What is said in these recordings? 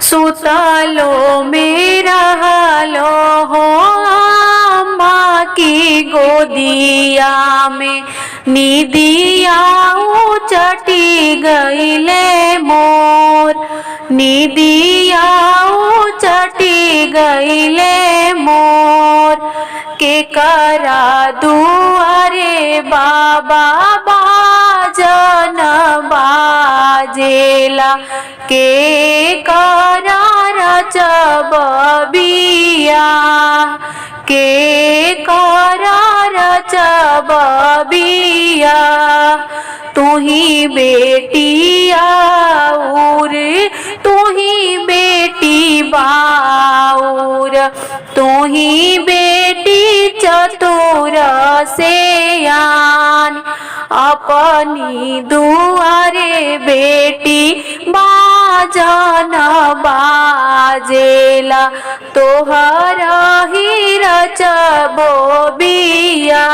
सुतलो में रहलो हो अम्मा की गोदिया में, निदिया चटी गईले मोर, निदिया चटी गईले मोर। के करा दुआरे बाबा बाजन बाजेला, के करा रचब बिया, के करा रचब बिया। तुही बेटी आउर, तुही बेटी बाउर, तुही बेटी चतुर से आन। अपनी दुआरे बेटी बाजन बाजेला, तोहर ही रचबो बिया,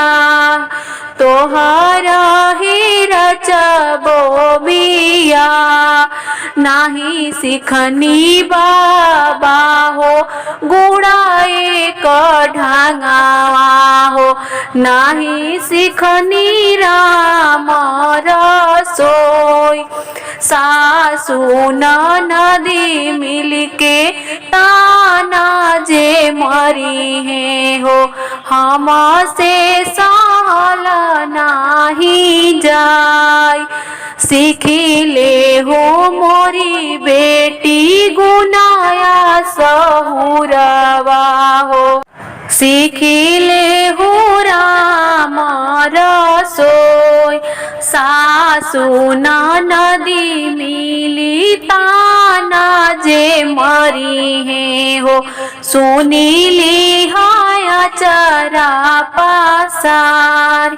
तोहर ही रचबो बिया। नाही सिखनी बाबा हो गुड़ा एक ढांगावा हो, नाही सिखनी राम रसोई। सासू नदी मिलके ताना जे मरी है हो, हम से सहल नाही जाय। सीखिले हो मोरी बेटी गुनाया सहुरवा हो, सीखिले हो राम रसोई। सासू नदी मिली ताना जे मरी है हो, सुनीली हाया चरा पासार।